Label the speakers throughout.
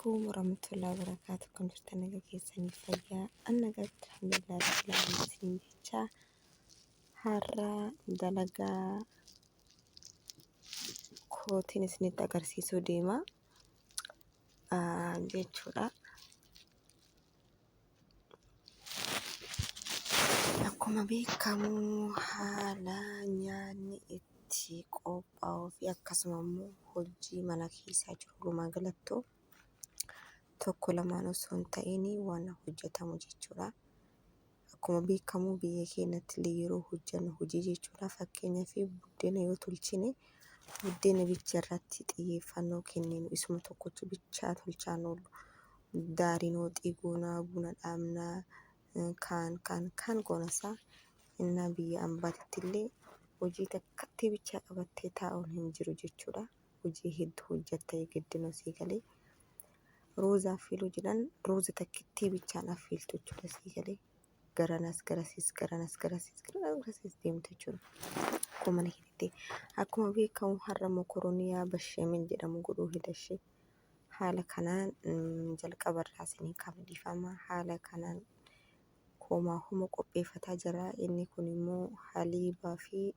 Speaker 1: alaikum warahmatullahi wabarakatuh. Akkam jirtan nagaa keessanii fayyaa? An nagaatti alhamdulillah rabbil aalamiin isiniin jecha har'a dalagaa kootiin isinitti agarsiisuu deema jechuudha. Akkuma beekamu haala nyaanni itti qophaa'uu fi akkasuma immoo hojii mana keessaa jiru walumaa galattuu tokko lamaan osoo hin ta'in waan hojjetamu jechuudha. Akkuma beekamu biyya keenyatti illee yeroo hojjennu hojii jechuudha. Fakkeenyaaf buddeena yoo tolchine buddeena bicha irratti xiyyeeffannoo kenninu isuma tokkocha bichaa tolchaa hin oollu. Daariin hooxii goona, buna dhaabna, kaan kaan kaan goona isaa. Innaa biyya ambaatitti illee hojii takkatti bichaa qabattee taa'uun hin jiru jechuudha. Hojii hedduu hojjetta giddinoo sii galee. Ruuza affiiluu jedhan ruuza takkittii bichaan affiiltu jechuudha sii galee. Garanas garasiis garanas garasiis garanas garasiis deemtu jechuudha. Akkuma mana keetitti. Akkuma beekamu har'a mokorooniyaa basheemil jedhamu godhuu hidashee. Haala kanaan jalqaba irraa isinii kaafne dhiifama. Haala kanaan homaa homa qopheeffataa jira. Inni kun immoo haliibaa fi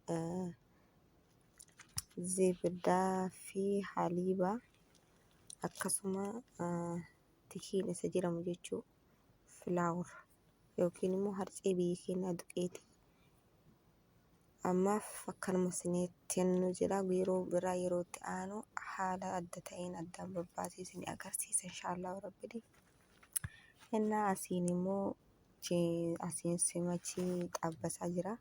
Speaker 1: zibdaa fi haliiba akkasuma tikiin isa jedhamu jechuu filaawur yookiin immoo harcee biyya keenyaa duqeetii. Ammaaf akkanuma isinitti nu jedha yeroo biraa yeroo itti aanu haala adda ta'een addaan babbaasee isin agarsiisa inshaallah rabbi. Innaa asiin immoo asiin simachii xabbasaa jira.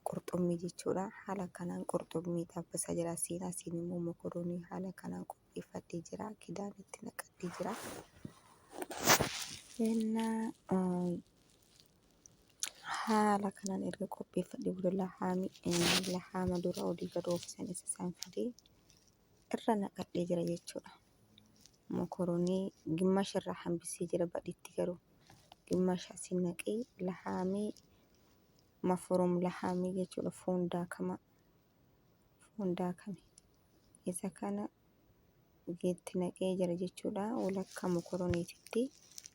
Speaker 1: Qurxummii jechuudha. Haala kanaan qurxummii xabbasaa jira. Asiin asiin immoo mokoroonii haala kanaan qopheeffadhee jira. Kidaan itti naqadhee jira. Innaa Haala kanaan erga qopheeffadhee booda lahaama dura olii gad oofsan isa isaan fidee irra naqadhee jira jechuudha. Mokoroonii gimmaasha irraa hambisee jira badhitti garuu gimmaasha asiin naqee lahaamii mafurum lahaamii jechuudha foon daakama foon daakame isa kana itti naqee jira jechuudha. Walakkaa mokorooniititti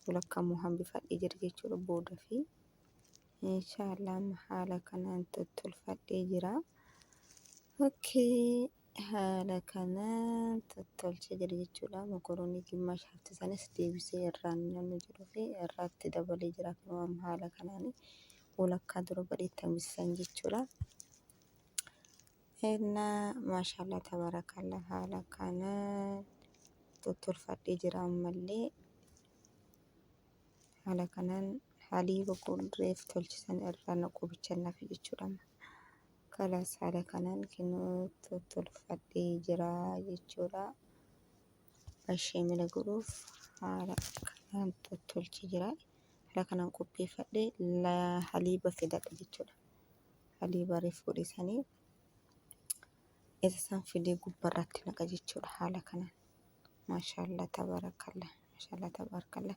Speaker 1: walakkaa immoo hambifadhee jira jechuudha booda fi inshaallah amma haala kanaan tottolfadhee jira. Okay, haala kanaan tottolchee jira jechuudha. Mokoroonii gimmaasha hafte sanis deebisee irraan namni jedhuu fi irratti dabalee jira. Kunoo amma haala kanaan walakkaa dura badheetti hambisan jechuudha. Enna maashallah tabarakallah haala kanaan tottolfadhee jira ammallee haala kanaan haliiba reef tolchisan irraa naquu bicha naaf jechuudha. Kalaas haala kanaan kinoo tottolfadhee jira jechuudha. Basheemila godhuuf haala kanaan tottolchee jira. Haala kanaan qopheeffadhee haliiba fidadha jechuudha. Haliiba reef godhe sanii isa san fidee gubbarratti naqa jechuudha haala kanaan. Maashaallah tabarakallah maashaallah tabarakallah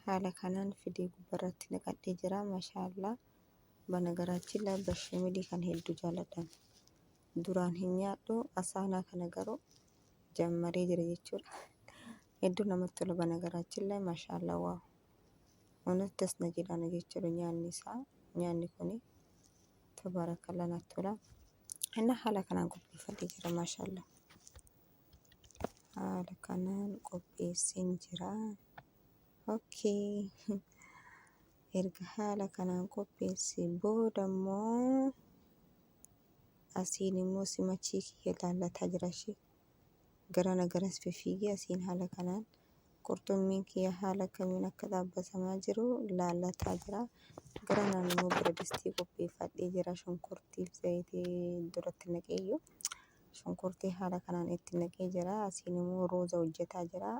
Speaker 1: haala kanaan fidee gubbarratti naqadhee jira maashaallah. Banagaraachilla basheemilii kan hedduu jaaladhan. Duraan hin nyaadhu asaanaa kana garuu jammaree jira jechuudha. Hedduu namatti tola banagaraachilla maashaallah waaw. Onas das na jedhana jechuudha nyaanni isaa nyaanni kuni tabaarakallaa natti tola. Inna haala kanaan qopheeffadhee jira maashaallah. Haala kanaan qopheesseen jira. Okay. Erga haala kanaan qopheesse booda immoo asiin immoo simachii kiyya laallataa jira ishee. Garana garas fifiigee asiin haala kanaan qurxummiin kiyya haala kamiin akka dhaabbatamaa jiru laallataa jira. Garanaan immoo biradistii qopheeffadhee jira. Shunkurtii fi zayitii duratti naqeeyyu. Shunkurtii haala kanaan itti naqee jira. Asiin immoo ruuza hojjetaa jira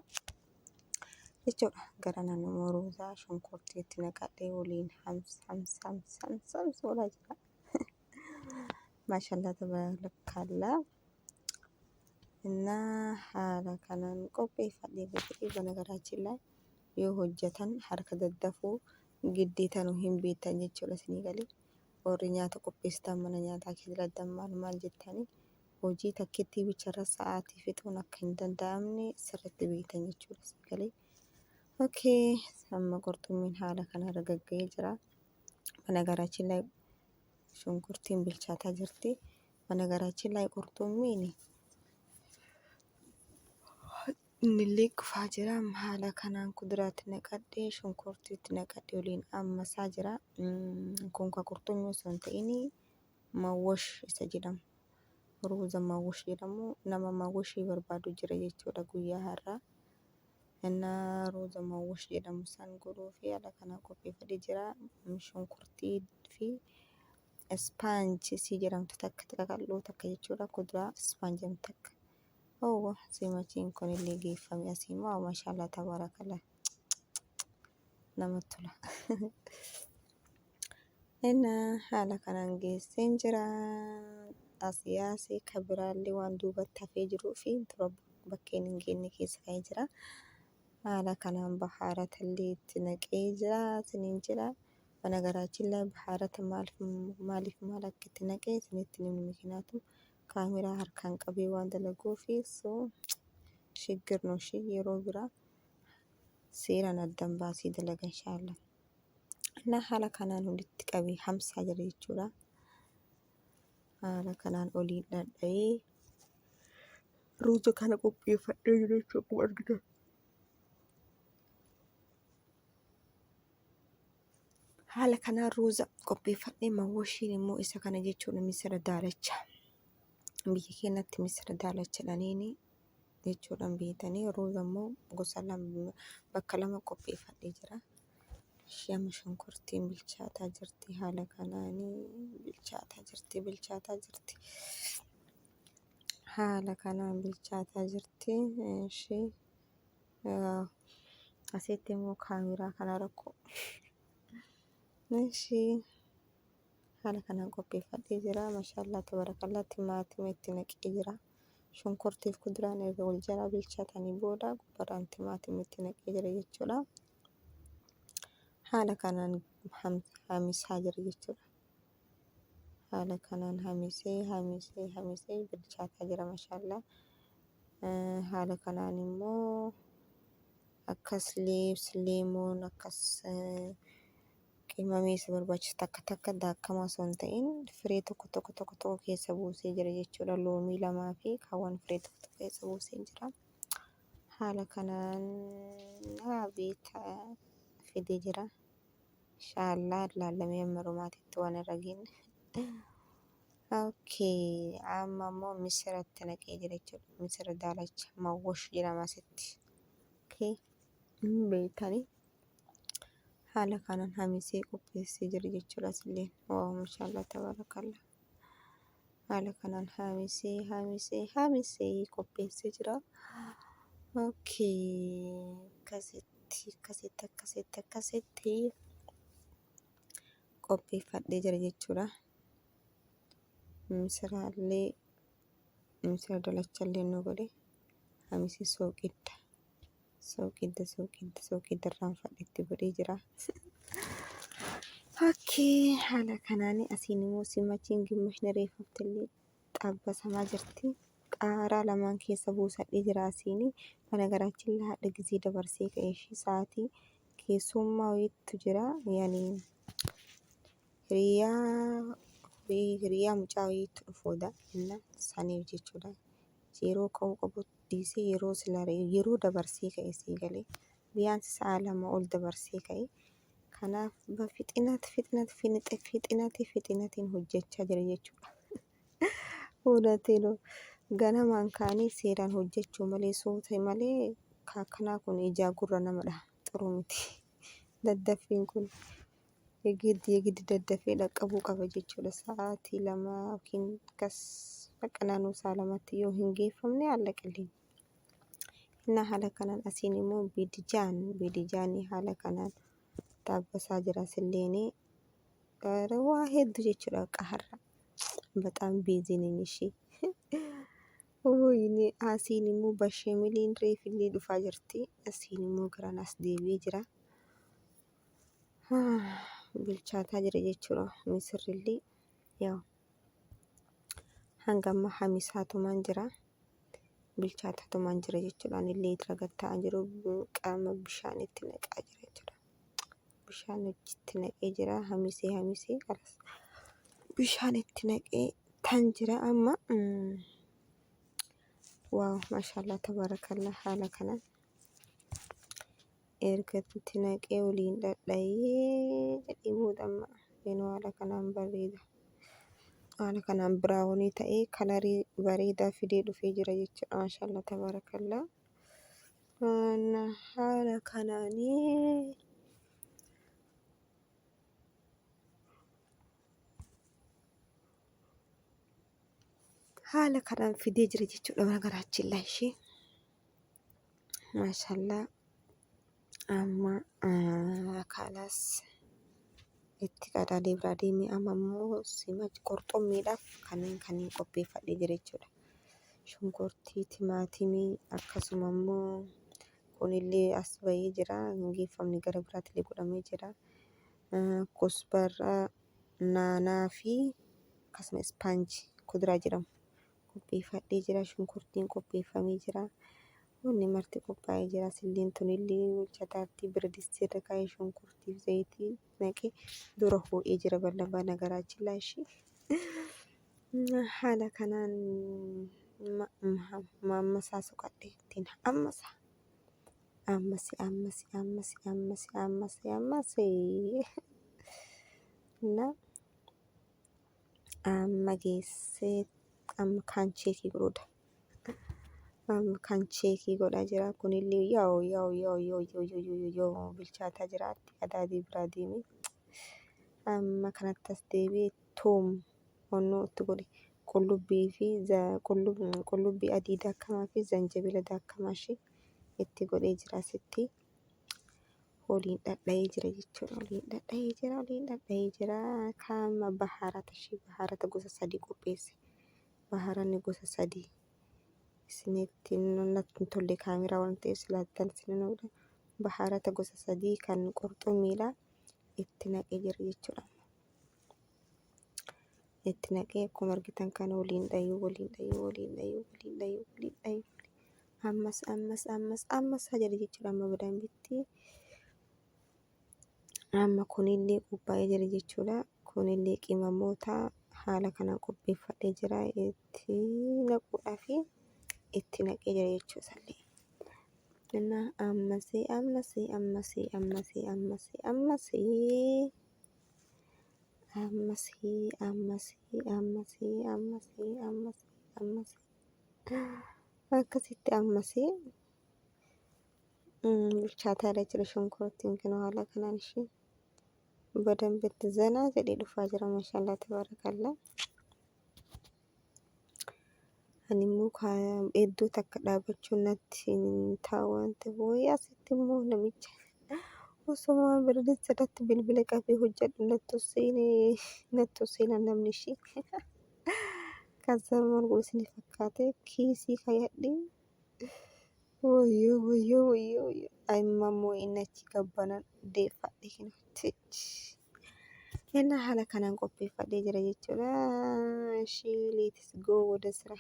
Speaker 1: jechuudha. Garanaan immoo ruuza shunkurtii itti naqadhee waliin hams hams hams hams hams godhaa jira. Maashaallah tabaarakallaa. Innaa haala kanaan qopheeffadhee godhee banagaraachillaa yoo hojjetan harka daddafuu giddeetanuu hin beektan jechuudha isinii galee. Warri nyaata qopheessitan mana nyaataa keessa dalagdan maal maal jettanii Hojii takkittii bicharra sa'aatii fixuun akka hin danda'amne sirriitti beektan jechuudha. Sagalee. Okay, amma qurxummiin haala kanarra gagga'ee jira. Mana garaachillaa shunkurtiin bilchaataa jirti. Mana garaachillaa qurxummiin innillee kufaa jira. Haala kanaan kuduraatti naqadhee shunkurtiitti naqadhee waliin ammasaa jira. Kun ka qurxummii osoo hin ta'in mawwash isa jedhamu. Ruuza mawwash jedhamu nama mawwashii barbaadu jira jechuudha guyyaa har'aa. Innaa ruuza mawwash jedhamu san godhuu fi haala kanaan qopheeffadhee jira. Shunkurtii fi ispaanjisii jedhamtu takka qaqal'oo takka jechuudha. Kuduraa ispaanj jedhamtu takka. Oowwa simachiin kunillee geeffame asii immoo maashaallah tabaarakallah namatti tola. Innaa haala kanaan geesseen jira. As yaasee ka biraallee waan duubatti hafee jiruu fi dura bakkeen hin geenne keessa ka'ee jira. Haala kanaan bahaaratallee itti naqee jira isiniin jedha. Banagaraachillaa bahaarata maaliif maal akka itti naqee isinitti hin himne mikinaatu kaameraa harkaan qabee waan dalaguufi so shiggir no shi yeroo biraa seeraan addan baasee dalaga inshaallah. Na haala kanaan walitti qabee hamsaa jira jechuudha. Haala kanaan oliin dhadha'ee ruuza kana qopheeffadhee jira jechuudha akkuma argitan. Haala kanaan ruuza qopheeffadhee mawwashiin immoo isa kana jechuudha misira daalacha. Biyya keenyatti misira daalacha jedhaniini jechuudhaan beektanii ruuza immoo gosa lama bakka lama qopheeffadhee jira. Ishee amma shunkurtiin bilchaataa jirti haala kanaanii bilchaataa jirti bilchaataa jirti. Haala kanaan bilchaataa jirti. Ishee asitti immoo kaameraa kana rakkoo. Ishee haala kanaan qopheeffadhee jira. Mashaallaa tabarakallah timaatima itti naqee jira. Shunkurtiif kuduraan erga wal jalaa bilchaatanii booda gubbaadhaan timaatima itti naqee jira jechuudha. Haala kanaan hamisaa jira jechuudha. Haala kanaan hamisee hamisee hamisee bilchaataa jira mashaallaa. Haala kanaan immoo akkas leebs leemoon akkas qimamii isa barbaachisu takka takka daakamaa osoo hin ta'in firee tokko tokko tokko tokko keessa buusee jira jechuudha. Loomii lamaa fi kaawwan firee tokko tokko keessa buusee jira. Haala kanaan beeta fidee jira. Inshallah laallamee amma dhumaatitti waan irra geenye. Okay, amma immoo misiratti naqee jira jechuudha. Misira daalacha mawwash jedhama asitti. Okay, hin beektanii. Haala kanaan hamisee qopheessee jira jechuudha asillee. Waaw mashallah tabarakallah. Haala kanaan hamisee hamisee hamisee qopheessee jira. Okay, akkasitti akkasitti akkasitti akkasitti qopheeffadhee jira jechuudha. Misiraallee misira dalachallee nu godhe hamisee sooqidda sooqidda sooqidda sooqidda irraanfadhe itti godhee jira. Okay, haala kanaan asiin immoo simachiin gimmashni reeffaftillee xabbasamaa jirti. Qaaraa lamaan keessa buusadhee jira asiin. Banagaraachin haadha gizee dabarsee ka'e ishii sa'aatii keessummaa wayiitu jira. Yani hiriyaa hiriyaa mucaa wayiitu dhufuudha. Inna saniif jechuudha. Yeroo ka'uu qabu dhiisee yeroo sila yeroo dabarsee ka'e sii galee. Biyaansi sa'a 2 ol dabarsee ka'e. Kanaaf fixinat fixinat fixinati fixinatiin hojjechaa jira jechuudha. Hudatee ganamaan kaanii seeraan hojjechuu malee suuta malee kaakkanaa kun ijaa gurra namadha xuru miti. Daddaffiin kun yegiddi yegiddi daddafee dhaqqabuu qaba jechuudha. Sa'aatii 2 yookiin akkas bakka naannoo sa'a 2tti yoo hin geeffamne allaqillee. Innaa haala kanaan asiin immoo bidijaan bidijaanii haala kanaan dhaabbasaa jira asilleeni. Waa hedduu jechuudha qaharra. Baxaam biizii ነኝ እሺ Woyne asiin immoo basheemiliin reefillee dhufaa jirti. Asiin immoo garaan as deebi'ee jira. Bilchaataa jira jechuudha misirrillee. Yaa Hanga amma hamisaatumaan jira. Bilchaataatumaan jira jechuudha. Anillee irra gad taa'aa jiru qaama bishaan itti naqaa jira jechuudha. Bishaan itti naqee jira. Hamisee hamisee kalas bishaan itti naqee tan jira amma. Waaw, maashaallah, tabaarakallaa. Haala kanaan erga itti naqee waliin dhadha'ee jedhee booda amma yeroo haala kanaan bareeda. Haala kanaan brownii ta'ee colorii bareedaa fidee dhufee jira jechuudha. Maashaallah, tabaarakallaa. Haala kanaanii haala kanaan fidee jira jechuudha garaachillaa ishee. Maashaallah, amma kaalaas itti qadaadee biraa deemee amma immoo sima qurxummiidhaaf kanneen qopheeffadhee jira jechuudha. Shunkurtii, timaatimii, akkasuma immoo kunillee as bahee jira. Geeffamni gara biraatti illee godhamee jira. Kusbarraa, naanaa fi akkasuma ispaanjii kuduraa jedhamu qopheeffadhee jira. Shunkurtiin qopheeffamee jira. Wanni marti qophaa'ee jira. Silleen tunillee bilchataatti biradistii irra kaa'ee shunkurtii fi zayitii naqee dura hoo'ee jira bal'aa nagaraachillaa ishee. Haala kanaan maammasaa soqadhe ittiin ammasa. Ammasi, ammasi, ammasi, ammasi, ammasi, ammasi. Na amma geessee amma kaan checkii godhuudha. Amma kan checkii godhaa jira. Kunillee yaa'u yaa'u yaa'u yaa'u yaa'u yaa'u yaa'u bilchaataa jira. Qadaadii biraa deemee amma kanatti as deebi'ee toom onnoo itti godhe, qullubbii fi qullubbii adii daakamaa fi zanjabila daakamaa ishee itti godhee jira asitti. Waliin dhadha'ee jira jechuudha. Waliin dhadha'ee jira. Waliin dhadha'ee jira. Kaama baharata ishee baharata gosa sadii qopheesse. Baharanni gosa sadii. Isinitti natti hin tolle kaameraa waan ta'eef silaattan isin godha. Baharata gosa sadii kan qurxummiidha itti naqee jira jechuudha. Itti naqee akkuma argitan kana waliin dhayuu, waliin dhayuu, waliin dhayuu, waliin dhayuu, waliin dhayuu. Ammas, ammas, ammas, ammas jedhe jechuudha amma badambitti. Amma kunillee qophaa'ee jira jechuudha. Kunillee qimamoota haala kanaan qopheeffadhee jira. Itti naquudhaaf itti naqee jira jechuudha sallee. Innaa ammasii, ammasii, ammasii, ammasii, ammasii, ammasii, ammasii, ammasii, ammasii, ammasii, ammasii, ammasii, akkasitti ammasii bilchaataadha jechuudha. Shunkurtiin kun haala kanaan ishee badambitti zanaa jedhee dhufaa jira. Maashaallah, tabaarakallaa. Ani immoo iddoo takka dhaabachuun natti hin taa'u waan ta'eef, wayii asitti immoo namicha osoo birdis irratti bilbila qabee hojjedhu natti seenaa namni ishee. Kaza maal godhu isin fakkaate? Kiisii kayyadhee, wayyoo, wayyoo, wayyoo, wayyoo! Amma immoo inni achi gabbanan deeffadhe kinootti. Inni haala kanaan qopheeffadhee jira jechuudha. Ishii, let's go ወደ ስራ.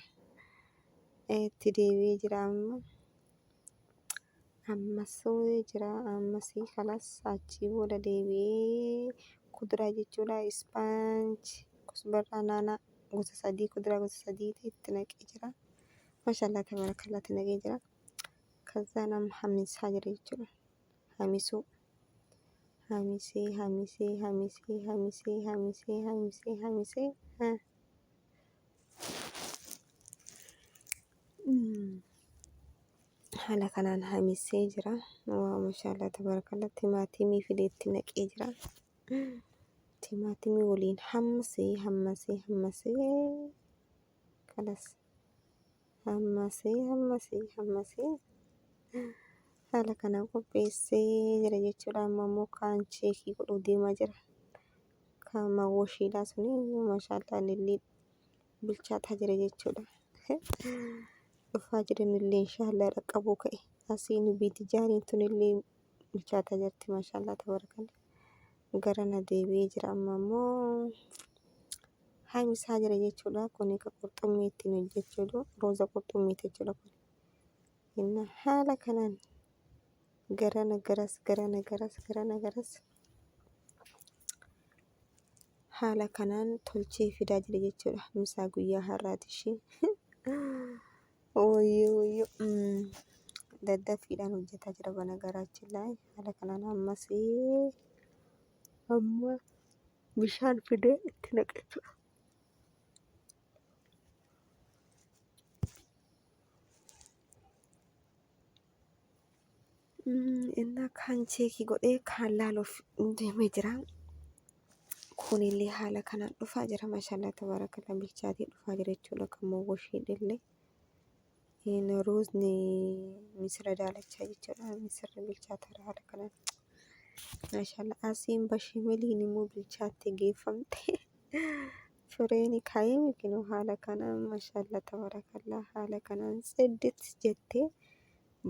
Speaker 1: Itti deebi'ee jira amma. Ammas jira ammasii kalas achii booda deebi'ee kuduraa jechuudha. Ispaanch, kusbarraa, naanaa gosa sadii, kuduraa gosa sadii itti naqee jira. Maashaallah, tabaarakallaa, itti naqee jira. Kazaan amma hamisaa jira jechuudha. Hamisuu. Hamisee, hamisee, hamisee, hamisee, hamisee, hamisee, hamisee. Haala kanaan hamisee jira. Waa, maashaallah, tabaarakallaa, timaatimii fidee itti naqee jira. Timaatimii waliin hammasee, hammasee, hammasee, kalas hammasee, hammasee, hammasee haala kanaan qopheessee jira jechuudha. Amma immoo kaan checkii godhuu deemaa jira. Kaan mawwashiidhaa suni maashaallah illee bilchaataa jira jechuudha. Dhufaa jiranillee inshaallah dhaqqabuu ka'e. Asiin biitijaaniin tunillee bilchaataa jirti, maashaallah, tabaarakallaa. Garana deebi'ee jira amma immoo. Hamisaa jira jechuudha. Kun ka qurxummii ittiin hojjechuudha. Ruuza qurxummiiti jechuudha kun. Inna haala kanaan garana garas garana garas garana garas haala kanaan tolchee fidaa jira jechuudha. Misaa guyyaa har'aati ishee. Wayyoo wayyoo. Daddaffiidhaan hojjetaa jira banagaraachin laay haala kanaan ammas amma bishaan fidee itti naqa jechuudha. Innaa kaan cheekii godhee kaan laaluuf deemee jira. Kunillee haala kanaan dhufaa jira. Maashaallah tabaarakallaa bilchaatee dhufaa jira jechuudha. Kan mowwashiidhillee. Ruuzni misira daalachaa jechuudha. Misirri bilchaataa haala kanaan. Maashaallah asiin bashameliin immoo bilchaattee geeffamte. Fireen kaayee kinoo haala kanaan maashaallah tabaarakallaa haala kanaan tsiddit jettee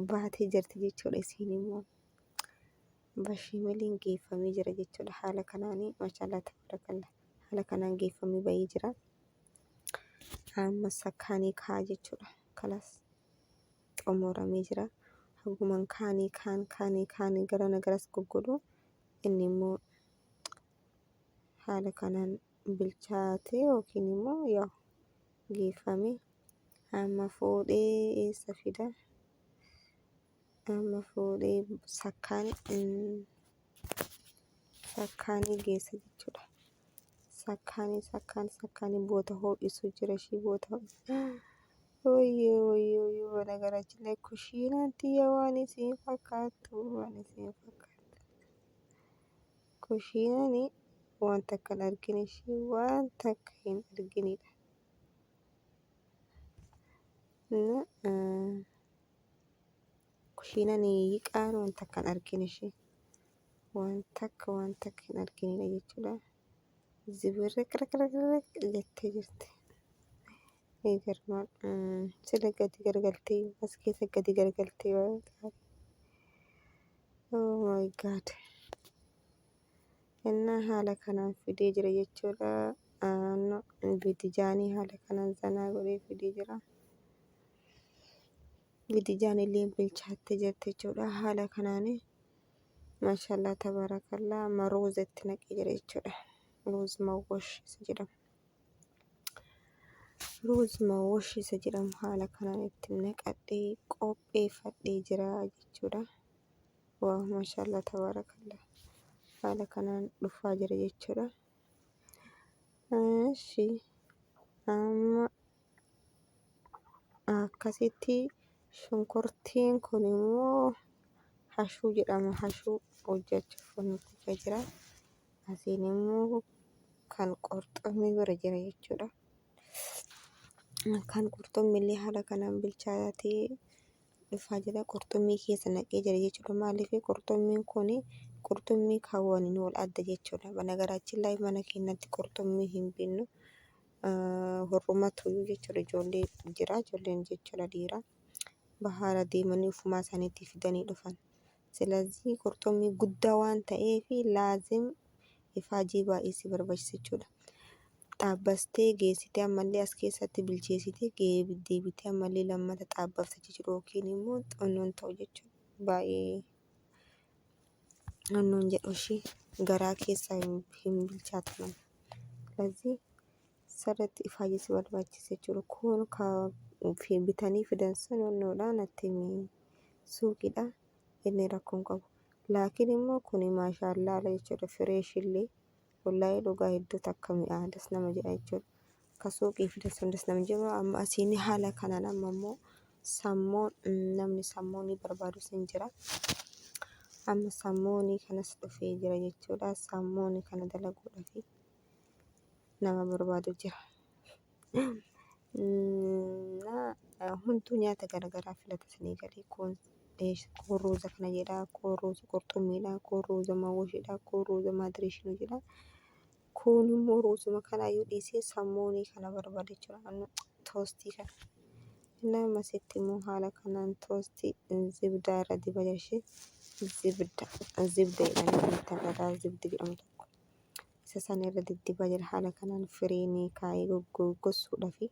Speaker 1: baatee jirti jechuudha isiin immoo. Bashameliin geeffamee jira jechuudha haala kanaanii maashaallah tabaarakallaa haala kanaan geeffamee bahee jira. Amma sakkaanii kaa jechuudha. Kalas xumuramee jira. Haguman kaanii kaan kaanii kaanii garana garas goggodhu inni immoo haala kanaan bilchaatee yookiin immoo yaa geeffame amma fuudhee eessa fida? Amma fuudhee sakkaan sakkaanii geessa jechuudha. Sakkaanii sakkaan sakkaanii boota ho'isu jira ishii boota wayyoo wayyoo wayyoo banagaraachin lay kushiinaan tiyya waan isiin fakkaattu waan isiin fakkaattu. Kushiinaan waan takka hin argine ishii waan takka hin arginidha. Kushiinaan yiqaan waan takka hin argine ishii waan takka waan takka hin arginidha jechuudha. Zibirriqriqriq jettee jirti. Garmaan sila gadi gargaltee as keessa gadi gargaltee waan taate. Oh my God. Innaa haala kanaan fidee jira jechuudha. Bitijaanii haala kanaan zanaa godhee fidee jira. Bitijaan illee bilchaattee jirti jechuudha. Haala kanaan maashaallah tabaarakallaa amma ruuza itti naqee jira jechuudha. Ruuz mawwash isa jedhamu. Ruuz mawwash isa jedhamu haala kanaan itti naqadhee qopheeffadhee jira jechuudha. Waaw maashaallah tabaarakallaa haala kanaan dhufaa jira jechuudha. Eshi amma akkasitti shunkurtiin kun immoo hashuu jedhama. Hashuu hojjechuuf wanti jira. Asiin immoo kan qurxummii bira jira jechuudha. Kan qurxummii illee haala kanaan bilchaatee dhufaa jira. Qurxummii keessa naqee jira jechuudha. Maaliif qurxummiin kun qurxummii kaawwaniin wal adda jechuudha. Banagaraachin laay mana keenyatti qurxummii hin binnu. Hurrumatu jechuudha. Ijoollee jira. Ijoolleen jechuudha dhiira. Bahaara deemanii ofumaa isaaniitti fidanii dhufan. Silazii qurxummii guddaa waan ta'eef laazim ifaajii baay'ee si barbaachisa jechuudha. Xaabbastee geessitee ammallee as keessatti bilcheessitee deebitee ammallee lammata xaabbafta jechuudha yookiin immoo xonnoon ta'u jechuudha. Baay'ee xonnoon jedhu ishii garaa keessa hin bilchaatu malee. Silazii sirriitti ifaajii si barbaachisa jechuudha. Kun ka bitanii fidan sun onnoodha natti suuqiidha inni rakkoo hin qabu. Laakiin immoo kuni maashaallaa jechuudha fireeshillee Wallaahii dhugaa hedduu takka mi'aa das nama jedha jechuudha. Ka suuqii fidan sun das nama jedha. Amma asiin haala kanaan amma immoo sammoon namni sammoonii barbaadus hin jira. Amma sammoonii kanas dhufee jira jechuudha. Sammoonii kana dalaguudhaaf nama barbaadu jira. Hunduu nyaata garaagaraa filata isinii galee kun kun ruuza kana jedha kun ruuza qurxummiidha kun ruuza mawwashiidha kun ruuza maadireeshinii jedha kun immoo ruuzuma kanaayyuu dhiisee sammuunii kana barbaada jechuudha toostii kana. Nama asitti immoo haala kanaan toostii zibdaa irra diba jirti. Zibda zibda jedhanii kan dhadhaa zibdi jedhamu tokko. Isa Isa sana irra diddibaa jira. Haala kanaan firiinii kaa'ee goggogsuudhaafi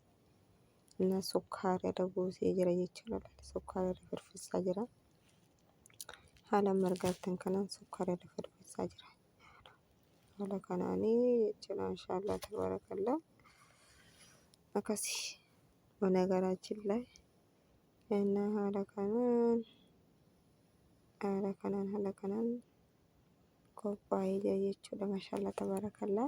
Speaker 1: na sukkaara irra buusee jira jechuudha. Sukkaara irra firfirsaa jira. Haala amma argaattan kanaan sukkaara irra firfirsaa jira. Haala kanaanii jechuudha. Maashaallah tabarakallah. Akkasi በነገራችን ላይ እና haala kanaan haala kanaan haala kanaan qophaa'ee jira jechuudha. Maashaallah tabarakallah.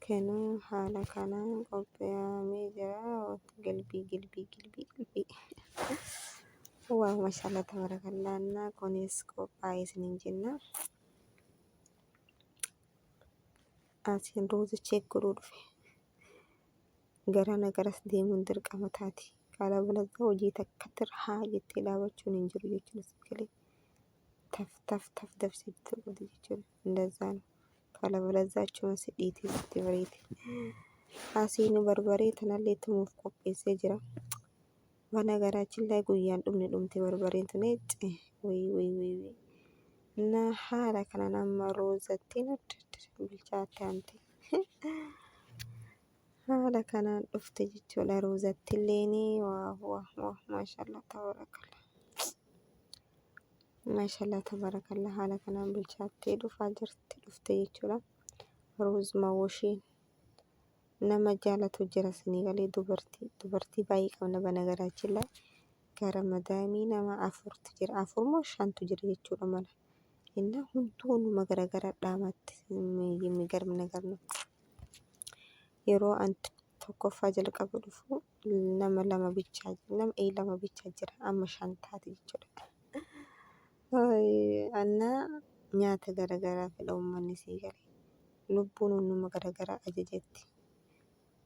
Speaker 1: Kenuu haala kanaan qophaa'ee jira. Galbii galbii galbii galbii. Waaw, maashaallah tabarakallah. እና kunis qophaa'ee isiniin jenna. Asiin ruuza check godhuu dhufe. Garana garas deemuun dirqama taati. Kaala hojii takkatti haa jettee dhaabachuun hin jiru jechuudha. Sagalee taf taf taf dabsituu qabdi jechuudha. እንደዛ ነው። ካለበለዚያ achuma si dhiitee sitti bareeti. Asiin barbaree tanallee tumuuf qopheessee jira. በነገራችን ላይ guyyaan dhumne dhumte barbareen tun ecce wuy wuy wuy wuy. እና haala kanaan amma ruuzattiin adda adda bilchaatte aanti. Haala kanaan dhufte jechuudha ruuzattilleen. Waaw waaw waaw, maashaallah tabarakallah. Maashaallah tabarakallah, haala kanaan bilchaattee dhufaa jirti dhufte jechuudha. Ruuz mawoshiin nama jaalatu jira sinii galee dubartii dubartii baay'ee qabna በነገራችን ላይ gara madaamii nama afurtu jira, afur moo shantu jira jechuudha mana. እና hunduu numa garagara dhaamatti የሚገርም ነገር ነው። Yeroo an tokkoffaa jalqaba dhufu nama lama bichaa, nama lama bichaa jira, amma shan taate jechuudha. እና nyaata garagaraa fedha uummanni sii galee. Lubbuun hunduma garagaraa ajajetti.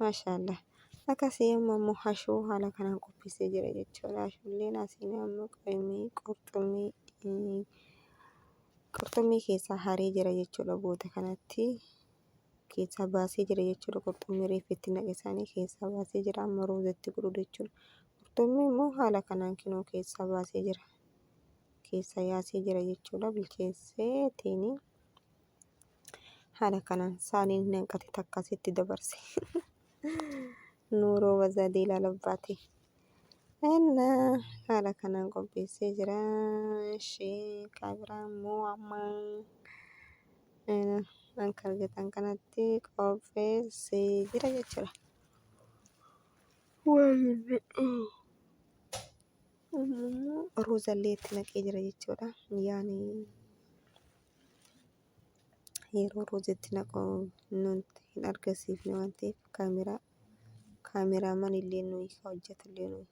Speaker 1: Maashaallah. Akkasii amma immoo hashuu haala kanaan qopheessee jira jechuudha. Hashuulleen asiin amma qoimii qurxummii qurxummii keessaa haree jira jechuudha. Booda kanatti keessaa baasee jira jechuudha. Qurxummii reefu itti naqe isaanii keessaa baasee jira. Amma ruuzatti godhu jechuudha. Qurxummii immoo haala kanaan kinoo keessaa baasee jira. Keessaa yaasee jira jechuudha. Bilcheessee tiini haala kanaan saaniin hanqate takkasitti dabarse. ኑሮ በዘዴ ላለባቴ እና haala kanaan qopheessee jira. Ishee kabiraa immoo amma akka argitan kanatti qopheessee jira jechuudha. Ruuzallee itti naqee jira jechuudha. Yaani yeroo ruuza itti naqu nuti hin argisiifne waan ta'eef kaameraa kaameraman illee nuyi hojjetallee nuyi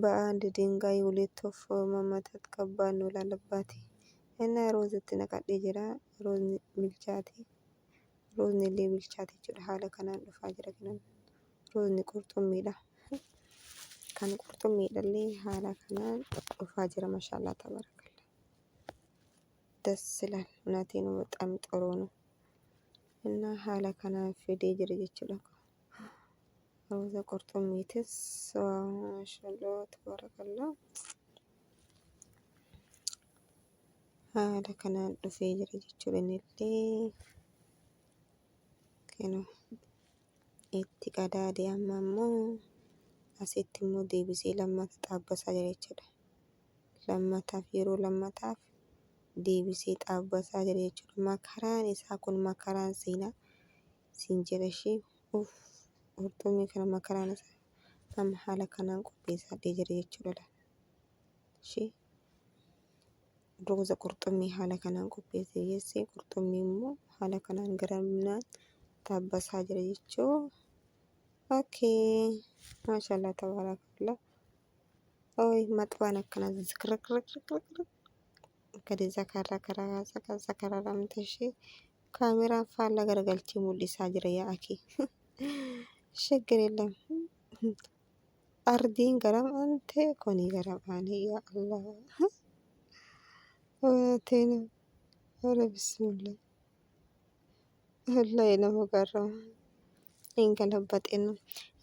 Speaker 1: በአንድ ድንጋይ ሁለት ወፍ መምታት ከባድ ነው ላለባቴ እና ruuza itti naqadhee jira. Ruuzni bilchaate, ruuzni illee bilchaate jechuudha. Haala kanaan dhufaa jira kanan ruuzni qurxummiidha. Kan qurxummiidhallee haala kanaan dhufaa jira. Maashaallah tabarakallah. ደስ ይላል። እውነቴን ነው። በጣም ጥሩ ነው እና haala kanaan fidee jira jechuudha. Ruuza qurxummiitis maashaallah tabarakallah. Haala kanaan dhufee jira jechuudha. Innillee kinoo itti qadaadee amma immoo asitti immoo deebisee lammata xaabbasaa jira jechuudha. Lammataaf, yeroo lammataaf deebisee xaabbasaa jira jechuudha. Makaraan isaa kun makaraan seenaa siin jedha ishee uff, qurxummii kana makaraan isaa amma haala kanaan qopheessaa jira jechuudha. Ishee ruuza qurxummii haala kanaan qopheessee geesse, qurxummii immoo haala kanaan garanaan xaabbasaa jira jechuu. Okay, maashaallah tabarakallah. Oy maxxaan akkana zikirikirikirikir gadi zakarra karaa zakararamte ishee kaameraan faallaa garagalchee mul'isaa jira yaa akii. ችግር የለም። Ardiin garam ante kuni garam ani yaa Allah. እውነቴን ነው። ኧረ ቢስሚላህ ወላሂ nama garrama. Hin galabbaxinu.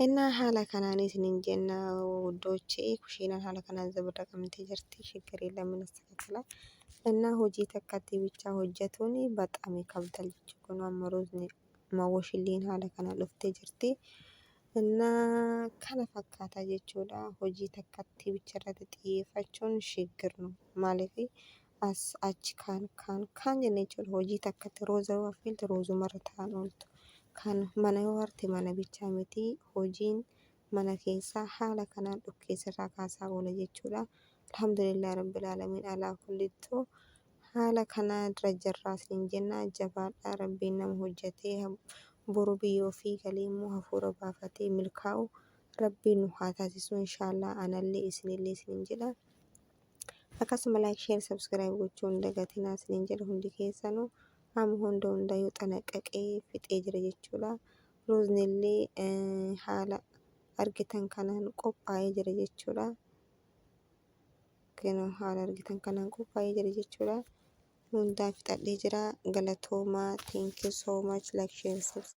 Speaker 1: Innaa haala kanaan isinin jenna wuddoochee kushiinaan haala kanaan zabarraqamtee jirti. Shiggaree lameen astakakala. Innaa hojii takkatti bichaa hojjetuun baxaam kabdal jechuudha. Kun amma ruuzni mawwashilliin haala kanaan dhuftee jirti. Innaa kana fakkaata jechuudha. Hojii takkatti bicha irratti xiyyeeffachuun shiggirnu. Maaliif as achi kaan kaan kaan jennee jechuudha. Hojii takkatti rooza yoo affeelte roozumarra ta'an ooltu. Kan mana yoo harte mana bichaa miti hojiin mana keessaa haala kanaan dhukkee sirraa kaasaa oola jechuudha. Alhamdulillah Rabbil Aalamiin alaa kullittuu haala kanaa irra jirraa isiniin jenna jabaadhaa Rabbiin nama hojjetee boru biyya ofii galee immoo hafuura baafatee milkaa'u Rabbiin nu haa taasisu inshaallah anallee isinillee isiniin jedha. Akkasuma like share subscribe gochuu hin dagatinaa isiniin jedha hundi keessanuu amma hunda hundayyuu xanaqqaqee fixee jira jechuudha. Ruuznillee haala argitan kanaan qophaa'ee jira jechuudha. Kunoo haala argitan kanaan qophaa'ee jira jechuudha. Hundaa fixadhee jira. Galatoomaa. Thank you so much. Like, share, subscribe.